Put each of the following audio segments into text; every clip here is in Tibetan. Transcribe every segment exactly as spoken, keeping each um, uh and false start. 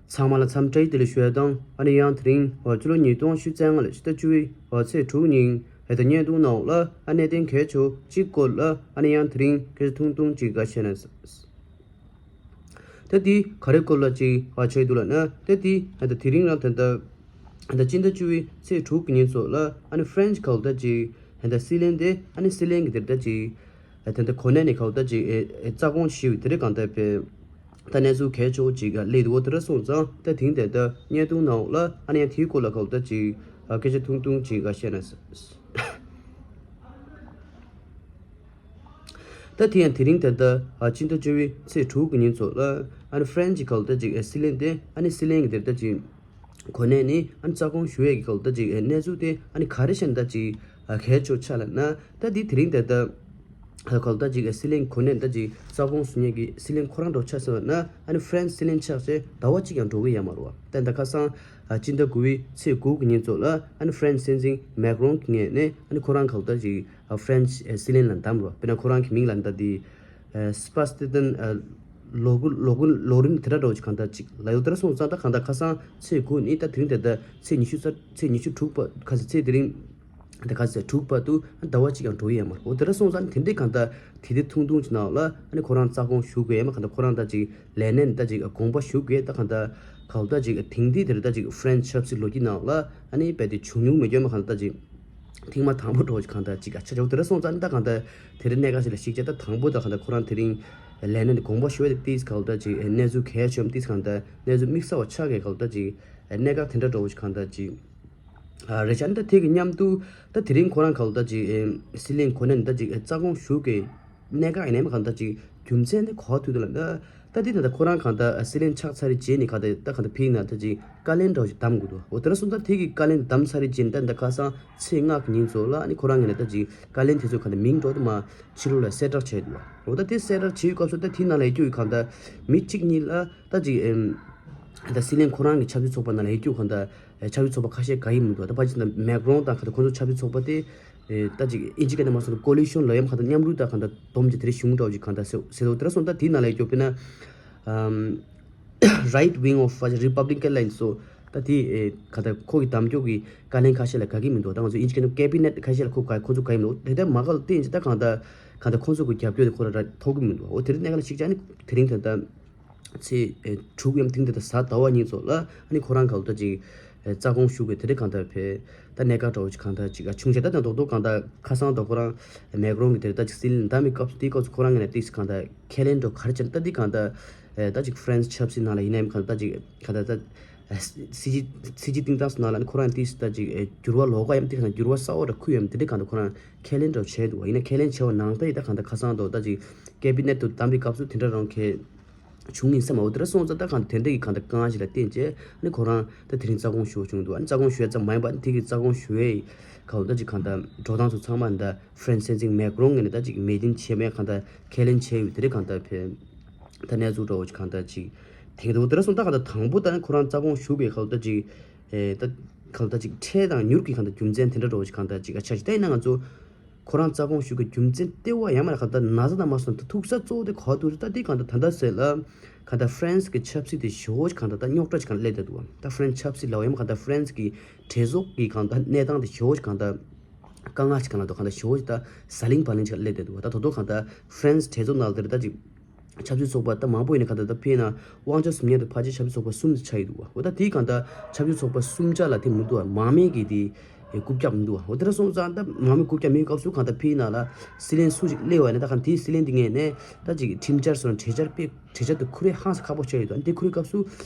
ཚང་མ་ལ་འཚམས་འདྲི་བདེ་ལེགས་ཞུ་ཡ་དང་། ཨ་ནི་ཡང་དེ་རིང་ཕྱི་ལོ་ཉིས་སྟོང་ཉི་ཤུ་རྩ་ལྔ་ལོའི་ཕྱི་ཟླ་བཅུ་པའི་ཚེས་དྲུག་ཉིན་ཧེ་ད་བརྙན་ཐུང་ནང་ལ་ཨ་གནད་དོན་གལ་ཆེ་བ་གཅིག་སྐོར་ལ་ཨ་ནི་ཡང་དེ་རིང་སྐད་ཆ་ཐུང་ཐུང་ཅིག་ག་བཤད་ན། ད་དེ་ག་རེ་སྐོར་ལ་ཅིག་ཨ་ཆགས་འདུག་ལབ་ན། ད་དེ་ཨ་ད་དེ་རིང་རང་ད་ད་ཨ་ད་སྤྱི་ཟླ་བཅུ་པའི་ཚེས་དྲུག་གི་ཉིན་ཚོ་ལ་ཨ་ནི་ཧྥ་རན་སི་ག་ལ་ད་ཅིག་ཨ་ད་སྲིད་བློན་དེ་ཨ་ནི་སྲིད་བློན་གྱི་དེར་ད་ཅིག་ཨ་ད་ད་གོ་གནས་ནས་ག་ལ་ད་ཅིག་ཨེ་ཨེ་རྩ་དགོངས་ཞུས་པའི་དེ་རིང་གང་ལྟར་པའི་ད་གནས་ཚུལ་གལ་ཆེ་བོ་ཅིག་ག་སླེབས་འདུག་བ། དེ་འདྲ་སོང་ཙང་ད་དེང་དེ་ད་བརྙན་ཐུང་ནང་ལ་ཨ་ནི་ཡང་དེའི་སྐོར་ལ་ག་ལ་ད་ཅིག་ཨ་སྐད་ཆ་ཐུང་ཐུང་ཅིག་ག་བཤད་ན། ད་དེ་ཡང་དེ་རིང་ད་ལྟ་ཨ་སྤྱི་ཟླ་བཅུ་པའི་ཚེས་དྲུག་གི་ཉིན་ཚོ་ལ་ཨ་ནི་ཧྥ་རན་སི་ག་ལ་ད་ཅིག་ཨེ་སྲིད་བློན་དེ་ཨ་ནི་སྲིད་བློན་གྱི་དེར་ད་ཅིག་གོ་གནས་ནས་ཨ་ནི་རྩ་དགོངས་ཞུ་ཡས་ཀྱི་ག་ལ་ད་ཅིག་ཨེ་གནས་ཚུལ་དེ་ཨ་ནི་ག་རེ་བྱས་ནས་ད་ཅིག་ཨ་གལ་ཆེ་ཆགས་ལབ་ན། ད་དེ་དེ་རིང་ད་ལྟ་ཨ་ག་ལ་ད་ཅིག་ཨེ་སྲིད་བློན་གོ་གནས་ད་ཅིག་རྩ་དགོངས་ཞུ་མཁན་གྱི་སྲིད་བློན་ཁོ་རང་འདྲ་བོ་ཆགས་ཟེར་བ་ན། ཨ་ནི་ཧྥ་རན་སི་སྲིད་བློན་ཆགས་ཚེ་ཟླ་བ་གཅིག་ཀྱང་འགྲོ་གི་ཡོད་མ་རེད་བ། ད་ད་ཁ་སང་ཨ་སྤྱི་ཟླ་དགུ་པའི་ཚེས་དགུ་གི་ཉིན་ཚོ་ལ་ཨ་ནི་ཧྥ་རན་སི་སྲིད་འཛིན་མེག་རོང་གི་ངོས་ནས་ཨ་ནི་ཁོ་རང་ག་ལ་ད་ཅིག་ཨ་ཧྥ་རན་སི་ཨེ་སྲིད་བློན་ལ་བདམས་རོ། དཔེར་ན་ཁོ་རང་གི་མིང་ལ་ད་དེ་ཨ་སྤ་སྟི་ཏན་ཨ་ལོ་གུ་ལོ་གུ་ལོ་རིམ་དེ་འདྲ་འདྲ་བོ་ཅིག་གང་ལྟར་ཅིག་ལ་ཡོད། དེ་འདྲ་སོང་ཙང་ད་གང་ལྟར་ཁ་སང་ཚེས་དགུ་ནས་ད་དེ་རིང་དེ་ལྟར་ཚེས་ཉི་ཤུ་རྩ་ཚེས་ཉི་ཤུ་དྲུག་པ་ཁ་སང་ཚེས་དེ་རིང་ད་ཁ་སང་དྲུག་བར་དུ་ཟླ་བ་གཅིག་ཀྱང་འགྲོ་ཡི་ཡོད་མ་རེད། འོ་དེ་འདྲ་སོང་ཙང་དེ་འདྲའི་གང་ལྟར་དེ་དེ་ཐུང་ཐུང་ཅིག་ནང་ལ་ཨ་ནི་ཁོ་རང་རྩ་དགོངས་ཞུ་དགོས་ཡོད་མ། གང་ལྟར་ཁོ་རང་ད་ཅིག་ལས་གནས་ནས་ད་ཅིག་དགོངས་པ་ཞུ་དགོས། ད་གང་ལྟར་གང་ལྟར་ཅིག་དེང་དུས་དེར་ད་ཅིག་ཧྥ་རན་སི་ཆབ་སྲིད་ལོ་རྒྱུས་ནང་ལ་ཨ་ནི་རྦད་དེ་བྱུང་མྱོང་མེད་ཀྱང་མ། གང་ལྟར་ད་ཅིག་ཐེངས་མ་དང་པོ་འདྲ་བོ་ཅིག་གང་ལྟར་ཅིག་ཨ་ཆ་ཆ་བོ་དེ་འདྲ་སོང་ཙང་ད་གང་ལྟར་དེ་རིང་གནད་འགག་ཅིག་ལ་གཞིགས་བྱས། ད་དང་པོ་ད་གང་ལྟར་ཁོ་རང་དེ་རིང་ལས་གནས་ནས་དགོངས་པ་ཞུ་བ་དེ་ཏིས་གང་ལྟར་ཅིག་གནས་ཚུལ་གལ་ཆེ་བ་ཏིས་གང་ལྟར་གནས་ཚུལ་དམིགས་བསལ་བ་ཆགས་ཀྱི་གང་ལྟར་ཅིག་གནད་འགག་དེ་འདྲ་འདྲ་བོ་ཅིག་གང་ལྟར་ཅིག་ཨ་རེད་ཤག་ད་དེ་གི་མཉམ་དུ་ད་དེ་རིང་ཁོ་རང་གང་ལྟར་ཅིག་ཨེ་སྲིད་བློན་གོ་གནས་ནས་ད་ཅིག་ཨེ་རྩ་དགོངས་ཞུ་གི་གནད་འགག་ཡིན་ནའི་མ། གང་ལྟར་ཅིག་རྒྱུ་མཚན་དེ་གོ་ཐུབ་འདུག་ལ། ད་ད་དེ་ད་ལྟ་ཁོ་རང་གང་ལྟར་ཨ་སྲིད་བློན་ཆགས་ཚར་རྗེས་ནས་གང་ལྟར་ད་གང་ལྟར་ཕིག་ན་ད་ཅིག་བཀའ་ལན་འདྲ་བོ་ཅིག་བདམས་དགོས་འདུག་འོ་དེ་འདྲ་སོང་ཙང་དེ་གི་བཀའ་ལན་བདམས་ཚར་རྗེས་ནས་ད་ད་ཁ་སང་ཚེས་ལྔ་གི་ཉིན་ཚོ་ལ་ཨ་ནི་ཁོ་རང་ངོས་ནས་ད་ཅིག་བཀའ་ལན་དེ་ཚོ་གང་ལྟར་མིང་འགྲོ་དུ་མ་ཕྱི་ལོགས་ལ་གསལ་བསྒྲགས་བྱས་འདུག་འོ་ད་དེ་གསལ་བསྒྲགས་བྱེད་ཡུལ་སྐབས་སུ་ད་དེ་ནང་ལ་ཡོད་རྒྱུ་ཡི་གང་ལྟར་མི་གཅིག་གཉིས་ལ་ད་ཅིག་ཨེམ། ད་སྲིད་བློན་ཁོ་རང་གི་ཆབ་སྲིད་ཚོགས་པ་ནང་ལ་ཡོད་རྒྱུ་གང་ལྟར་ཆབ་སྲིད་ཚོགས་པ་ཁ་ཤས་འགའ་ཡི་མི་འདུག་ད་ཕལ་ཆེར་ད་མེག་རོང་དང་གང་ལྟར་ཁོང་ཚོ་ཆབ་སྲིད་ཚོགས་པ་དེ་ད་ཅིག་ཨིན་ཇི་སྐད་ནས་མ་སོང་ན་ཀོ་ལི་ཤོན་ལ་ཡང་གང་ལྟར་མཉམ་རུབ་ད་གང་ལྟར་བསྡོམས་ཀྱི་དེ་རིང་གཞུང་འདྲ་བོ་ཅིག་གང་ལྟར་ཟེར་ཟེར་འདུག་དེ་འདྲ་སོང་ད་དེའི་ནང་ལ་ཡོད་རྒྱུ་དཔེར་ན་right wing of Republican line སོ། ད་དེ་གང་ལྟར་ཁོ་གི་གདམ་སྐྱོར་གྱི་བཀའ་བློན་ཁ་ཤས་ལ་དགའ་གི་མི་འདུག་ད་ང་ཚོ་ཨིན་ཇི་སྐད་ནས་ཀེ་བི་ནེཊ་ཁ་ཤས་ལ་ཁོ་དགའ་ཁོ་ཚོ་དགའ་གི་མི་འདུག་དེ་ལྟར་མ་དགའ་ལ་བརྟེན་ཅིག་ད་གང་ལྟར་གང་ལྟར་ཁོང་ཚོ་གི་རྒྱབ་སྐྱོར་དེ་ཁོ་རང་ཐོབ་གི་མི་འདུག་འོ་དེ་རིང་གནད་འགག་ལ་གཞིགས་བྱས་ནི་དེ་རིང་ད་ལྟ། ཚེས་ཨེ་དྲུག་ཡམ་ཐིང་དེ་ད་གཟའ་ཟླ་བ་ཉིན་ཚོ་ལ་ཨ་ནི་ཁོ་རང་གང་ལྟར་ཅིག་ཨེ་རྩ་དགོངས་ཞུ་དགོས་དེ་རིང་གང་ལྟར་ཕེ་ད་གནད་འགག་འདྲ་བོ་ཅིག་གང་ལྟར་ཅིག་ཨ་བྱུང་བྱས། ད་ད་རྡོག་རྡོག་གང་ལྟར་ཁ་སང་དུ་ཁོ་རང་མེག་རོང་གི་དེ་ད་ཅིག་སྲིད་བློན་བདམས་པའི་སྐབས་སུ་དེའི་སྐབས་སུ་ཁོ་རང་ངོས་ནས་ཏིག་གང་ལྟར་ཁས་ལེན་འགྲོ་ག་རེ་བྱས་ན་ད་འདི་གང་ལྟར་ཨེ་ད་ཅིག་ཧྥ་རན་སི་ཆབ་སྲིད་ནང་ལ་ཡིན་ནའི་གང་ལྟར་ད་ཅིག་གང་ལྟར་ད་ཨེ་སྲིད་སྤྱི་སྲིད་སྤྱི་སྟེང་ཐང་སུ་ནང་ལ་ནི་ཁོ་རང་ཏིག་ད་ཅིག་ཨེ་འགྱུར་བ་ལོག་ག་ཡམ་ཏིག་གང་ལྟར་འགྱུར་བ་གསར་བ་འདྲ་ཁུ་ཡམ་དེ་འདྲ་གང་ལྟར་ཁོ་རང་ཁས་ལེན་འགྲོ་བྱས་འདུག་ཡིན་ན་ཁས་ལེན་བྱས་པ་ནང་ལྟར་ཡིན་ད་གང་ལྟར་ཁ་སང་དུ་ད་ཅིག་ཀེ་བི་ནེཊ་དུ་བདམས་པའི་སྐབས་སུ་དེ་འདྲ་རང་ཁས། བྱུང་ཡིན་ས་མ། འོ་དེ་འདྲ་སོང་ཙང་ད་གང་དེ་འདྲ་གི་གང་ལྟར་དཀའ་ངལ་ཞིག་ལ་བརྟེན་བྱས་ཨ་ནི་ཁོ་རང་ད་དེ་རིང་རྩ་དགོངས་ཞུ་བ་བྱུང་འདུག་ཨ་ནི་རྩ་དགོངས་ཞུ་ཡ་ཙམ་མ་ཡིན་པ་ཨ་ནི་དེ་གི་རྩ་དགོངས་ཞུ་ཡའི་གང་ལྟར་ཅིག་གང་ལྟར་འགྲོ་སྟངས་ཚོ་ཚང་མ་ད་ཧྥ་རན་སི་སྲིད་འཛིན་མེག་རོང་ངོས་ནས་ད་ཅིག་མོས་མཐུན་བྱས་མེད་གང་ལྟར་ཁས་ལེན་བྱས་ཡོད་དེ་རིང་གང་ལྟར་ཕེ་ད་གནས་ཚུལ་འདྲ་བོ་ཅིག་གང་ལྟར་ཅིག་དེང་འདུག་དེ་འདྲ་སོང་ད་གང་ལྟར་དང་པོ་ད་ནི་ཁོ་རང་རྩ་དགོངས་ཞུ་བའི་གང་ལྟར་ཅིག་ཨེ་ད་གང་ལྟར་ཅིག་འཕྲལ་དང་མྱུར་གྱི་གང་ལྟར་རྒྱུ་མཚན་དེ་འདྲ་འདྲ་བོ་ཅིག་གང་ལྟར་ཅིག་ཨ་ཆ་ཅིག་ད་ཡིན་ན་ང་ཚོ། ཁོ་རང་རྩ་དགོངས་ཞུ་གི་རྒྱུ་མཚན་ལྟེ་བ་ཡང་མ་ར་གང་ལྟར་ན་ཚ་དང་མ་སོང་ད་ཐུག་ས་གཙོ་བོ་དེ་ག་བ་འདུག་ད་དེ་གང་ལྟར་ད་ལྟ་ཟེར་ལ་གང་ལྟར་ཧྥ་རན་སི་གི་ཆབ་སྲིད་དེ་ཞེ་བོ་ཅིག་གང་ལྟར་ད་རྙོག་དྲ་ཅིག་གང་སླེབས་བསྡད་འདུག་ད་ཧྥ་རན་སི་ཆབ་སྲིད་ལ་ཡང་མ་གང་ལྟར་ཧྥ་རན་སི་གི་གྲོས་ཚོགས་ཀྱི་གང་ལྟར་གནས་སྟངས་དེ་ཞེ་བོ་ཅིག་གང་ལྟར་དཀའ་ངལ་ཅིག་གང་ལ་འདུག་གང་ལྟར་ཞེ་བོ་ཅིག་ད་ཟ་ལིང་བ་ལིང་ཅིག་གང་སླེབས་བསྡད་འདུག་ད་དོ་དོ་གང་ལྟར་ཧྥ་རན་སི་གྲོས་ཚོགས་ནང་ལ་དེ་རེད་ད་ཅིག་ཆབ་སྲིད་ཚོགས་པ་ད་མང་པོ་ཡིན་ན་ག་ད་ད་ཕེ་ན་དབང་ཆ་ཟིན་མཁན་དུ་ཕལ་ཆེར་ཆབ་སྲིད་ཚོགས་པ་གསུམ་ཆགས་ཡོད་འདུག་བ། འོ་ད་དེའི་གང་ལྟར་ཆབ་སྲིད་ཚོགས་པ་གསུམ་ཆ་ལ་དེ་མི་འདུག་བ། མང་མོས་ཀྱི་དེ་རྐུབ་བཀྱག་མི་འདུག་བ། འོ་དེ་འདྲ་སོང་ཙང་ད་མང་མོས་རྐུབ་བཀྱག་མེད་སྐབས་སུ་གང་ལྟར་ཕེ་ན་ལ་སྲིད་བློན་སུ་ཞིག་སླེབས་བ་ཡིན་ན་ད་གང་དེའི་སྲིད་བློན་དེ་ངས་ནས་ད་ཅིག་ཁྲིམས་འཆར་སོགས་གྲོས་འཆར་སྤེལ་གྲོས་འཆར་དེ་ཁུར་རེ་ཧང་སང་ཁག་པོ་ཆགས་ཡོད་འདུག་དེ་ཁུར་རེ་སྐབས་སུ་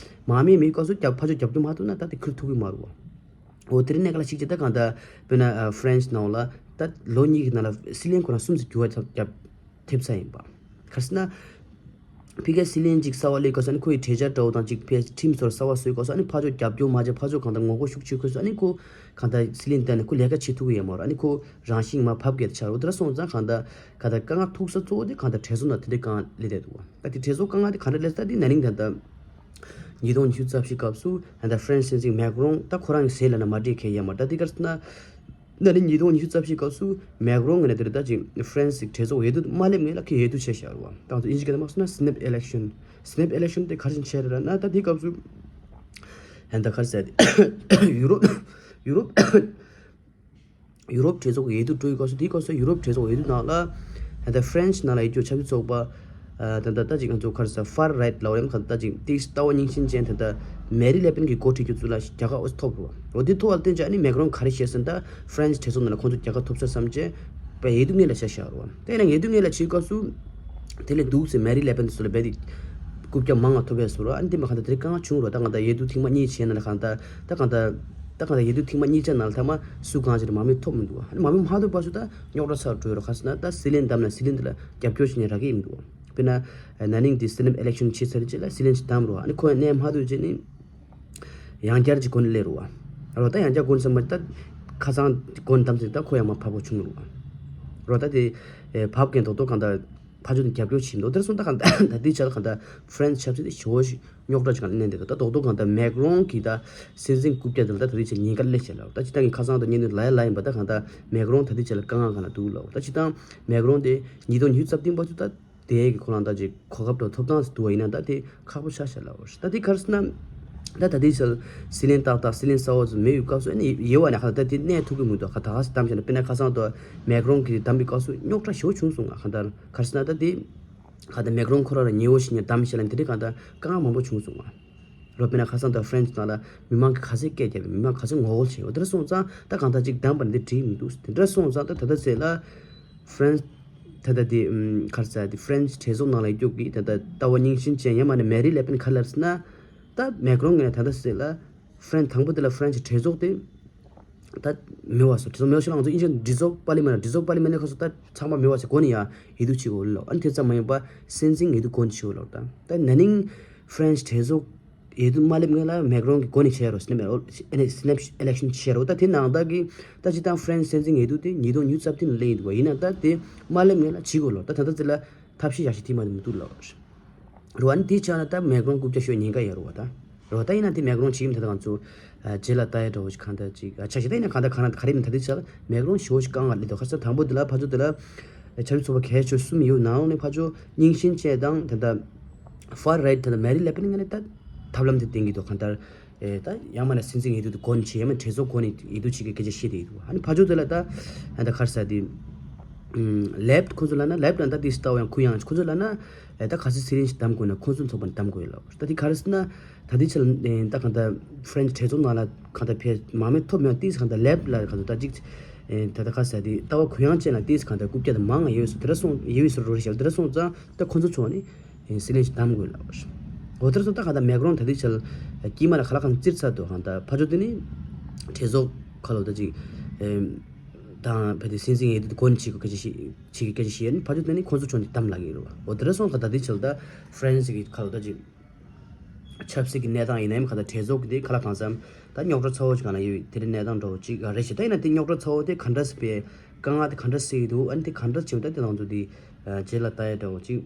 མང་མོས་མེད་སྐབས་སུ་རྒྱབ་ཕར་ཕྱོགས་རྒྱབ་སྐྱོར་མ་ཐུབ་ན་ད་དེ་ཁུར་ཐུབ་ཀྱི་མ་རེད་བ། འོ་དེ་རིང་གནད་འགག་ལ་གཞིགས་བྱས་ད་གང་ལྟར་དཔེར་ན་ཧྥ་རན་སི་ནང་ལ་ད་ལོ་གཉིས་ཀྱི་ནང་ལ་སྲིད་བློན་ཁོ་རང་གསུམ་ཙམ་འགྱུར་བ་ཐེབས་ཐེབས་ཚར་ཡིན་པ། ག་རེ་ཟེར་ན། ཕ་གིའི་སྲིད་བློན་གཅིག་གསར་བ་སླེབས་སྐབས་སུ་ཨ་ནི་ཁོ་ཡི་གྲོས་འཆར་འདྲ་བོ་དང་གཅིག་ཕལ་ཁྲིམས་སོགས་གསར་བ་བཟོས་སྐབས་སུ་ཨ་ནི་ཕར་ཕྱོགས་རྒྱབ་སྐྱོར་མ་བྱས་ཕར་ཕྱོགས་གང་ལྟར་ངོ་རྒོལ་ཤུགས་ཆེ་སྐབས་སུ་ཨ་ནི་ཁོ་གང་ལྟར་སྲིད་བློན་བསྡད་ནས་ཁོ་ལས་ཀ་བྱེད་ཐུབ་ཀྱི་ཡོད་མ་རེད། ཨ་ནི་ཁོ་རང་བཞིན་མར་བབས་བསྐྱལ་ཆགས་རེད། འོ་དེ་འདྲ་སོང་ཙང་གང་ལྟར་གང་ལྟར་དཀའ་ངལ་ཐུག་ས་གཙོ་བོ་དེ་གང་ལྟར་གྲོས་ཚོགས་ནང་དེ་འདྲའི་དཀའ་ངལ་སླེབས་བསྡད་འདུག་བ། ད་དེ་གྲོས་ཚོགས་དཀའ་ངལ་དེ་ག་འདྲ་སླེབས་ས་དེ་ན་ནིང་ད་ལྟ་ཉིས་སྟོང་ཉི་ཤུ་རྩ་བཞི་སྐབས་སུ་ད་ལྟ་ཧྥ་རན་སི་སྲིད་འཛིན་མེག་རོང་ད་ཁོ་རང་གི་ཟས་ལ་ན་མ་འགྲིག་མཁན་ཡོད་མ་རེད། ད་དེ་ག་རེ་ཟེར་ན། ན་ནིང་ཉིས་སྟོང་ཉི་ཤུ་རྩ་བཞི་སྐབས་སུ་མེག་རོང་ངོས་ནས་དེ་རེད་ད་ཅིག་ཧྥ་རན་སི་གྲོས་ཚོགས་འོས་བསྡུ་མ་སླེབས་སྔོན་ལ་ཁོས་འོས་བསྡུ་བྱས་བཞག་རེད་བ། ད་ང་ཚོ་ཨིན་ཇི་སྐད་ནང་མ་སོང་ན་སི་ནེབ་ཨི་ལེག་ཤོན། སི་ནེབ་ཨི་ལེག་ཤོན་དེ་ག་རེ་བྱས་རེད་ལབ་ན་ད་དེའི་སྐབས་སུ་ ཨ་ད་ག་རེ་ཟེར་ཏེ། ཡུ་རོབ་ཡུ་རོབ་ཡུ་རོབ་གྲོས་ཚོགས་འོས་བསྡུ་འགྲོ་ཡི་སྐབས་སུ། དེའི་སྐབས་སུ་ཡུ་རོབ་གྲོས་ཚོགས་འོས་བསྡུ་ནང་ལ་ད་ལྟ་ཧྥ་རན་སི་ནང་ལ་ཡོད་རྒྱུ་ཆབ་སྲིད་ཚོགས་པ། ཨ་ད་ལྟ་ད་ཅིག་ང་ཚོ་ག་རེ་ཟེར། ཧྥར་རའིཊ་ལབ་རེད། ད་ཅིག་ཏིས་ལྟ་བ་རྙིང་ཞེན་ཅན་ད་ལྟ་མེ་རི་ལེ་པན་གྱིས་འགོ་ཁྲིད་རྒྱུ་ཚོ་ལ་རྒྱལ་ཁ་ཨོ་ཐོབ་རུ་བ། འོ་དེ་ཐོབ་པ་ལ་བརྟེན་བྱས་ཨ་ནི་མེག་རོན་ག་རེ་བཤད་ཟིན། ད་ཧྥ་རན་སི་གྲོས་ཚོགས་ནང་ལ་ཁོང་ཚོ་རྒྱལ་ཁ་ཐོབ་ཚར་བསམ་བྱས་པ་འོས་བསྡུ་སྔོན་ལ་བཞག་བཞག་རུ་བ། དེ་ཡིན་ན་འོས་བསྡུ་སྔོན་ལ་བྱེད་སྐབས་སུ་དེ་ལས་འདུག་ཟེར། མེ་རི་ལེ་པན་དེ་ཚོ་ལ་རྦད་དེ་རྐུབ་བཀྱག་མང་ང་ཐོབ་ཡས་བཟོ་རུ་བ། ཨ་ནི་དེ་མ་ག་ད་དེ་རིང་དཀའ་ངལ་བྱུང་རུ་བ། ད་ག་ད་འོས་བསྡུ་ཐེངས་མ་གཉིས་བྱས་ན་ལ་གང་ད་ད་གང་ད་ད་གང་ད་འོས་བསྡུ་ཐེངས་མ་གཉིས་ཆ་ནང་ལ་ཐ་མ་སུ་གང་ཅིག་མང་མོས་ཐོབ་མི་འདུག་བ། ཨ་ནི་མང་མོས་མ་ཐོབ་པ་སུ་ད་རྙོག་དྲ་ཚ་རུ་འགྲོ་ཡོད་རུ། ག་ཟེར་ན་ད་སྲིད་བློན་བདམས་ན་སྲིད་བློན་དེ་ལ་རྒྱབ་སྐྱོར་བྱེད་ནས་རག་གི་ཡིན་འདུག་བ། དཔེར་ན་ན་ནིང་དེ་སི་ནེབ་ཨི་ལེག་ཤན་བྱས་ཚར་རྗེས་ལ་སྲིད་བློན་ཞིག་བདམས་རུ་བ། ཨ་ནི་ཁོ་ཡང་གནས་མ་ཐུབ་རྗེས་ནི་ཡང་བསྐྱར་གྱི་སྒོ་ནས་སླེབས་རུ་བ། རོ་ད་ཡང་བསྐྱར་སྒོ་ནས་བསམ་པ་ད་ཁ་སང་སྒོ་ནས་བདམས་ཚེ་ད་ཁོ་ཡང་མ་བབ་པོ་བྱུང་རུ་བ། རོ་ད་དེ་བབ་མཁན་རྡོག་རྡོག་གང་ད་ཕ་ཆོས་དེ་རྒྱབ་སྐྱོར་བྱེད་མི་འདུག་དེར་སོང་ད་གང་ད་ད་དེ་ཆར་གང་ད་ཧྥ་རན་སི་ཆབ་སྲིད་དེ་ཞོ་ཞིག་རྙོག་དྲ་ཅིག་གང་གནས་འདུག་ད་རྡོག་རྡོག་གང་ད་མེག་རོན་གྱི་ད་སྲིད་འཛིན་རྐུབ་བཀྱག་དེ་ལ་ད་ད་དེ་ཆར་ཉེན་ཁ་སླེབས་བྱས་ལ། ད་སྤྱིར་བཏང་གི་ཁ་སང་ད་བརྙན་ཐུང་ལ་ཡ་ལ་ཡིན་པ་ད་གང་ད་མེག་རོན་ད་དེ་ཆར་ལ་དཀའ་ངལ་གང་ལ་འདུག་ལ། ད་སྤྱིར་བཏང་མེག་རོན་དེ་ཉིས་སྟོང་ཉི་ཤུ་རྩ་བདུན་བར་དུ་ད་དེ་གི་ཁོ་རང་ད་ཅིག་གོ་སྐབས་དང་ཐོབ་ཐང་ཟེར་འདུག་བ་ཡིན་ན་ད་དེ་ཁག་པོ་ཆགས་ཤག་ལ། ད་དེ་ག་རེ་ཟེར་ན་ད་ད་དེ་ཆར་སྲིད་བློན་ཏག་ཏག་སྲིད་བློན་གསར་བ་ཚོ་མེད་པའི་སྐབས་སུ་ཨ་ནི་ཡེ་བ་ནས་ཁ་ད་དེ་གནས་ཐུབ་ཀྱི་མི་འདུག་ཁ་ད་ག་ཟེར་གཏམ་བཤད་ན། དཔེར་ན་ཁ་སང་དུ་མེག་རོན་གྱིས་བདམས་པའི་སྐབས་སུ་རྙོག་དྲ་ཞེ་པོ་བྱུང་སོང་ང་། ག་ད་ག་རེ་ཟེར་ན་ད་དེ་ག་ད་མེག་རོན་ཁོ་རང་ལ་ཉེ་བོ་ཞིག་ནས་བདམས་ཤེས་ལ་དེ་འདྲའི་ག་ད་དཀའ་ངལ་མང་པོ་བྱུང་སོང་ང་། རོ་དཔེར་ན་ཁ་སང་དུ་ཧྥ་རན་སི་ནང་ལ་མི་མང་གིས་ག་ཚད་སྐད་རྒྱབ་པའི་མི་མང་ག་ཚད་ངོ་རྒོལ་བྱས་འོ་དེ་འདྲ་སོང་ཙང་ད་གང་ལྟར་ཅིག་བདམས་པ་འདི་འགྲིག་མི་འདུག་དེ་འདྲ་སོང་ཙང་ད་ད་ལྟ་ཚེ་ལ་ཧྥ་རན་སི་ད་ལྟ་དེ་ཨུམ་ག་རེ་ཟེར་དེ་ཧྥ་རན་སི་གྲོས་ཚོགས་ནང་ལ་ཡོད་རྒྱུ་གི་ད་ལྟ་ལྟ་བ་རྙིང་ཞེན་ཅན་ཡང་མ་ནས་མེ་རི་ལེ་པན་ག་ལབ་ཟེར་ན། ད་མེག་རོན་ངོས་ནས་ད་ལྟ་ཚེ་ལ་ཧྥ་རན་སི་དང་པོ་དེ་ལ་ཧྥ་རན་སི་གྲོས་ཚོགས་དེ་ད་མི་བ་སོ་གྲོས་ཚོགས་མི་བ་ཤོ་ལ་ང་ཚོ་ཨིན་ཇི་ཌི་ཛོལ་པར་ལི་མེན་ཊ་ཌི་ཛོལ་པར་ལི་མེན་ཊ་ཁ་སོ་ད་ཚང་མ་མི་བ་ཚེ་གོ་ནི་ཡ་འོས་བསྡུ་བྱེད་དགོས་ལོ། ཨ་ནི་དེ་ཙམ་མ་ཡིན་པ་སྲིད་འཛིན་འོས་བསྡུ་གོ་ནི་བྱེད་དགོས་ལོ། ད་ད་ན་ནིང་ཧྥ་རན་སི་གྲོས་ཚོགས་འོས་བསྡུ་མ་སླེབས་སྔོན་ལ་མེག་རོན་གྱི་གོ་ནི་བྱས་རོ། སི་ནེབ་ཨི་ལེག་ཤན་བྱས་རོ། ད་དེ་ནང་ད་གི་ད་ཅི་ད་ཧྥ་རན་སི་སྲིད་འཛིན་འོས་བསྡུ་དེ་ཉིས་སྟོང་ཉི་ཤུ་རྩ་བདུན་ལ་སླེབས་ཡིན་འདུག་བ། ཡིན་ན་ད་དེ་མ་སླེབས་སྔོན་ལ་བྱེད་དགོས་ལོ། ད་ད་ལྟ་ཚེ་ལ་ཐབས་ཤེས་ཡག་ཤོས་དེ་མ་མི་འདུག་ལོ། རོ་ཨ་ནི་དེ་ཆགས་ན་ད་མེག་རོན་རྐུབ་བཀྱག་ཤོར་ཉེན་ཁ་ཡོད་རོ་བ་ད། རོ་ད་ཡིན་ན་དེ་མེག་རོན་ཅིག་ཡིན་ད་ད་ང་ཚོ་རྗེས་ལ་ལྟ་ཡ་འདྲ་བོ་ཞིག་གང་ལྟར་ཅིག་ཆ་ཞིག་ད་ཡིན་ན་གང་ལྟར་གང་ལྟར་ག་རེ་ཡིན་ད་དེ་ཆགས་མེག་རོན་ཞོ་ཞིག་གང་ང་ལེ་དོ་ཁ་ས་དང་པོ་དེ་ལ་ཕ་ཚོ་དེ་ལ་ཆབ་སྲིད་ཚོགས་པ་གལ་ཆེ་གསུམ་ཡོད་ནང་ནས་ཕ་ཚོ་རྙིང་ཞེན་བཅས་དང་ད་ད་ཧྥར་རའིཊ་ད་ད་མེ་རི་ལེ་པན་ངས་ནས་ད་ཐབས་ལམ་དེ་བསྟེན་གི་འདུག་གང་ལྟར་ད་ཡང་མ་ན་སྲིད་འཛིན་འོས་བསྡུ་དེ་གོ་ནས་བྱེད་ཡང་མ་གྲོས་ཚོགས་གོ་ནས་འོས་བསྡུ་བྱེད་གི་སྐད་ཆ་བཤད་དེ་ཡོད་འདུག་ཨ་ནི་ཕ་ཚོ་དེ་ལ་ད་ད་ཁར་ས་དེ་ལེབ་ཁོ་ཚོ་ལ་ན་ལེབ་ལ་ད་དེ་ལྟ་བ་ཡང་ཁུ་ཡང་ཁོ་ཚོ་ལ་ན། ཨེ་ད་ག་ཚོད་སི་རིན་ཞིག་བདམས་དགོས་ན་ཁོ་ཚོ་ཚོགས་པ་བདམས་དགོས་ལ། ད་དེ་ག་རེ་ཟེར་ན་ད་དེ་ཆ་ལ་ཨེ་ད་གང་ལྟར་ཧྥ་རན་སི་གྲོས་ཚོགས་ནང་ལ་གང་ལྟར་ཕེ་མང་མོས་ཐོབ་མེད་ཏིས་གང་ལྟར་ལེབ་ལ་གང་ལྟར་ད་ཅིག་ཨེ་ད་ད་ག་ཟེར་དེ་ལྟ་བ་གུ་ཡངས་ཅན་ལ་ཏིས་གང་ལྟར་རྐུབ་བཀྱག་དེ་མང་ང་ཡོད་སོ་དེ་འདྲ་སོང་ཡོད་སོ་རོ་རེ་ཞལ་དེ་འདྲ་སོང་ཙང་ད་ཁོ་ཚོ་ཚོགས་ནི་ཨེ་སི་རིན་ཞིག་བདམས་དགོས་ལ། འོ་དེ་འདྲ་སོང་ད་གང་ལྟར་མེག་རོན་ད་དེ་ཆ་ལ་དཀྱིལ་མ་ལ་ག་ལ་གང་བཙིར་ཚར་འདུག་གང་ལྟར་ཕ་ཚོ་དེ་ནི་གྲོས་ཚོགས་ཁ་ལོ་ད་ཅིག་ཨེ་དང་ཕ་དེ་སྲིད་འཛིན་འོས་བསྡུ་དེ་གོ་ནས་བྱེད་དགོས་སྐད་ཆ་བཤད། ཕྱི་གི་སྐད་ཆ་བཤད་ཡ་ནི་ཕ་ཆོས་དེ་ནི་ཁོང་ཚོ་ཕྱོགས་ནས་གཏམ་ལབ་ཀྱི་ཡོད་རེད་བ། འོ་དེ་འདྲ་སོང་ཙང་ད་ལྟའི་ཆར་ད་ཧྥ་རན་སི་གི་ཁ་ལོ་ད་ཅིག་ཆབ་སྲིད་ཀྱི་གནས་སྟངས་ཡིན་ན་ཡང་ག་ད་གྲོས་ཚོགས་ཀྱི་དེ་ག་ལ་གང་འཚམ་ད་རྙོག་དྲ་ཚ་བོ་ཅིག་ག་ན་ཡོད་དེ་རིང་གནས་སྟངས་འདྲ་བོ་ཅིག་རེད་ཤག་ད་ཡིན་ན་དེ་རྙོག་དྲ་ཚ་བོ་དེ་ག་འདྲ་སེ་བས་དཀའ་ངལ་དེ་ག་འདྲ་སེ་ཡོད་འདུག་ཨ་ནི་དེ་ག་འདྲ་བྱུང་ད་དེ་ནང་དུ་དེ་རྗེས་ལ་ལྟ་ཡ་འདྲ་བོ་ཅིག་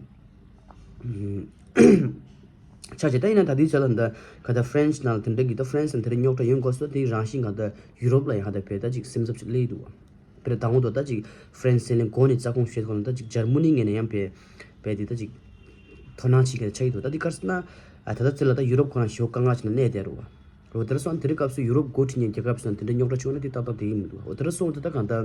ཆགས་ཀྱི་ད་ཡིན་ན་ད་ལྟའི་ཆར་ད་ད་ག་ད་ཧྥ་རན་སི་ནང་ལ་དེ་འདྲ་གི་ད་ཧྥ་རན་སི་ནང་དེ་འདྲ་རྙོག་དྲ་ཡོང་དགོས་སོ་དེ་རང་བཞིན་ག་ད་ཡུ་རོབ་ལ་ཡང་ག་ད་བས་ད་ཅིག་སེམས་འཚབ་ཅིག་སླེབས་འདུག་བ། དཔེར་ན་དང་པོ་དང་ད་ཅིག་ཧྥ་རན་སི་ལན་གོ་ནས་རྩ་དགོངས་བཞེས་ཁོ་ན་ད་ཅིག་འཇར་མ་ནི་ངོས་ནས་ཡང་བས་བས་དེ་ད་ཅིག་དོ་སྣང་བྱེད་མཁན་ཆགས་ཀྱི་འདུག་ད་དེ་ག་རེ་ཟེར་ན་ཨ་ད་ལྟ་ཚེ་ལ་ད་ཡུ་རོབ་ཁོ་རང་ཞེ་པོ་དཀའ་ངལ་ཅིག་ནང་གནས་བསྡད་རེད་བ། འོ་དེ་འདྲ་སོང་དེ་རིང་སྐབས་སུ་ཡུ་རོབ་འགོ་ཁྲིད་མཁན་རྒྱལ་ཁབ་སོང་དེ་འདྲ་རྙོག་དྲ་བྱུང་ན་དེ་ཏག་ཏག་དེ་ཡིན་མི་འདུག་འོ་དེ་འདྲ་སོང་དེ་ད་གང་ལྟར་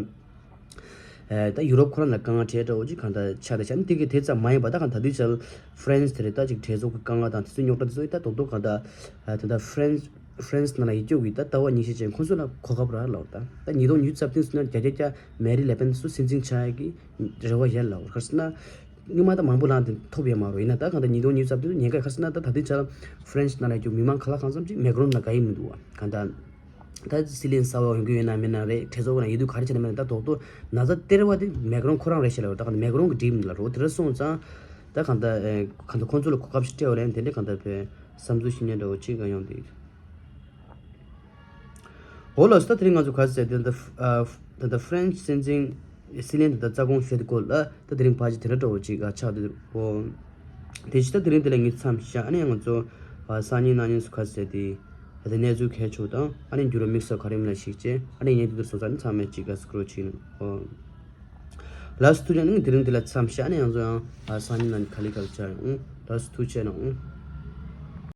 ཨ་ད་ཡུ་རོབ་ཁོ་རང་ལ་དཀའ་ངལ་འཕྲད་འདྲ་བོ་ཅིག་གང་ལྟར་ཆགས་བསྡད་ཤག་ཨ་ནི་དེ་གི་དེ་ཙམ་མ་ཡིན་པ་ད་གང་ད་དུས་ཆར་ཧྥ་རན་སི་དེ་རེད་ད་ཅིག་གྲོས་ཚོགས་ཀྱི་དཀའ་ངལ་དང་དེ་ཚོའི་རྙོག་དྲ་དེ་ཚོ་ཡིན་ད་རྡོག་རྡོག་གང་ལྟར་ཨ་ད་ད་ཧྥ་རན་སི་ཧྥ་རན་སི་ནང་ལ་ཡིད་སྐྱོ་གི་ད་ལྟ་བ་ཉིན་ཤས་ཅན་ཁོང་ཚོ་ལ་གོ་སྐབས་རག་ལབ་ད་ད་ཉིས་སྟོང་ཉི་ཤུ་རྩ་བདུན་ཟེར་ན་བརྒྱ་ཆ་བརྒྱ་མེ་རི་ལེ་པན་སུ་སྲིད་འཛིན་ཆགས་ཡ་གི་རེ་བ་ཡོད་ལབ་ག་རེ་ཟེར་ན། སྔོན་མ་ད་མང་པོ་ལངས་ཏེ་ཐོབ་ཡོད་མ་རེད། ཡིན་ན་ད་གང་ལྟར་ཉིས་སྟོང་ཉི་ཤུ་རྩ་བདུན་ཉེན་ཁ་ག་རེ་ཟེར་ན་ད་ད་ལྟའི་ཆར་ཧྥ་རན་སི་ནང་ལ་ཡོད་རྒྱུ་མི་མང་ག་ལ་གང་འཚམ་ཅིག་མེག་རོན་ལ་དགའ་ཡི་མི་འདུག་བ། གང་ལྟར་ད་སྲིད་བློན་གསར་པ་ཡོང་གི་ཡོད་ན་མེད་ན་རེད། གྲོས་ཚོགས་ནང་ཡིད་སྡུག་ག་རེ་བྱས་ན་མེད་ན་ད་རྡོག་རྡོག་ན་ཚ་སྟེར་བ་དེ་མེག་རོན་ཁོ་རང་རེད་ཤག་ལབ་ད་གང་ལྟར་མེག་རོན་གྱི་འགྲིག་མི་འདུག་ལབ་རོ། དེ་འདྲ་སོང་ཙང་ད་གང་ལྟར་ཨེ་གང་ལྟར་ཁོང་ཚོ་ལ་གོ་སྐབས་ཤིག་སྤྲད་པ་ལས་དེ་འདྲ་གང་ལྟར་བས་བསམ་ཚུལ་ཞིག་སྙན་འདྲ་བོ་ཅིག་གང་ཡོང་འདུག་འོ་ལགས་སོ། ད་དེ་རིང་ང་ཚོ་ག་རེ་ཟེར་དེ་ད་ད་ཧྥ་རན་སི་སྲིད་འཛིན་སྲིད་བློན་དེ་ད་རྩ་དགོངས་ཞུས་དེ་སྐོར་ལ་ད་དེ་རིང་ཕལ་ཆེར་དེ་འདྲ་འདྲ་བོ་ཅིག་ཆགས་འདུག་འོ། དེ་བཞིན་ད་དེ་རིང་དེ་ལ་ངས་མཚམས་བཞག་ཨ་ནི་ང་ཚོ་སང་ཉིན་གནངས་ཉིན་སུ་ག་རེ་ཟེར་དེ་ད་དེ་གནས་ཚུལ་གལ་ཆེ་བ་དང་ཨ་ནི་འགྱུར་བ་དམིགས་བསལ་ག་རེ་མིན་ལ་ཞིག་བྱས་ཨ་ནི་ངས་དེ་འདིར་སོང་ཙང་ཨ་ནི་ཚང་མས་ཅིག་དགའ་བསུ་སྐུ་རོགས་བྱེད་གནང་འོ། ལགས་སོ་ཐུགས་རྗེ་གནང་། དེ་རིང་དེ་ལ་མཚམས་བཞག་ཨ་ནི་ང་ཚོ་ཡང་སང་ཉིན་གནངས་ཉིན་ག་ལེ་ག་ལེ་བཅར་ཡོང་། ལགས་སོ་ཐུགས་རྗེ་གནང་།